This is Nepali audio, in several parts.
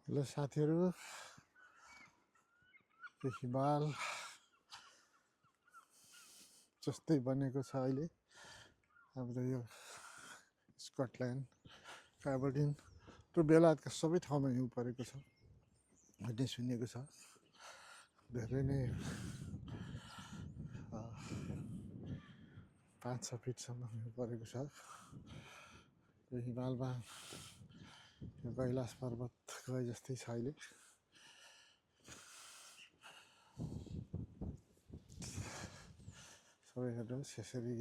ल साथीहरू, यो हिमाल जस्तै बनेको छ अहिले हाम्रो यो स्कटल्यान्ड, एबरडिन र बेलायतका सबै ठाउँमा हिउँ परेको छ भन्ने सुनिएको छ। धेरै नै 5-6 फिटसम्म हिउँ परेको छ। यो हिमालमा यो कैलाश पर्वत गए जस्तै छ अहिले। सबै हेर्नुहोस्, यसरी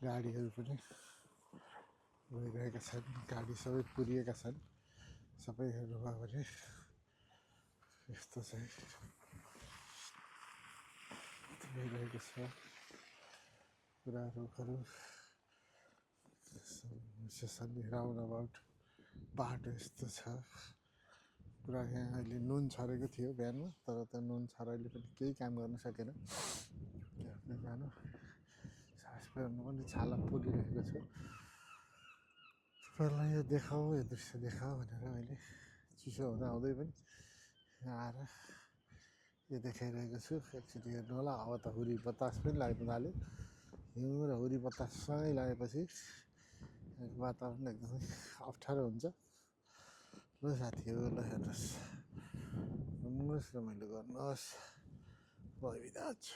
गाडीहरू पनि गइरहेका छन्, गाडी सबै पुरिएका छन्। सबै हेर्नुभयो भने यस्तो चाहिँ भइरहेको छ। पुरा रुखहरू सेसनली राउन्ड अबाउट बाटो यस्तो छ। पुरा यहाँ अहिले नुन छरेको थियो बिहानमा, तर त्यो नुन छराइले पनि केही काम गर्न सकेन। जानु सास फेर्नु पनि छाला पुरिरहेको छु। तपाईँहरूलाई यो देखाऊ, यो दृश्य देखाऊ भनेर अहिले चिसो हुँदाहुँदै पनि यहाँ आएर यो देखाइरहेको छु। एकचोटि हेर्नु होला, अब त हुरी बतास पनि लाग्नु थाल्यो। हिउँ र हुरी बतास सँगै लागेपछि वातावरण एकदमै अप्ठ्यारो हुन्छ। ल साथीहरू, ल हेर्नुहोस्, रमाइलो गर्नुहोस्। म बिदा छु।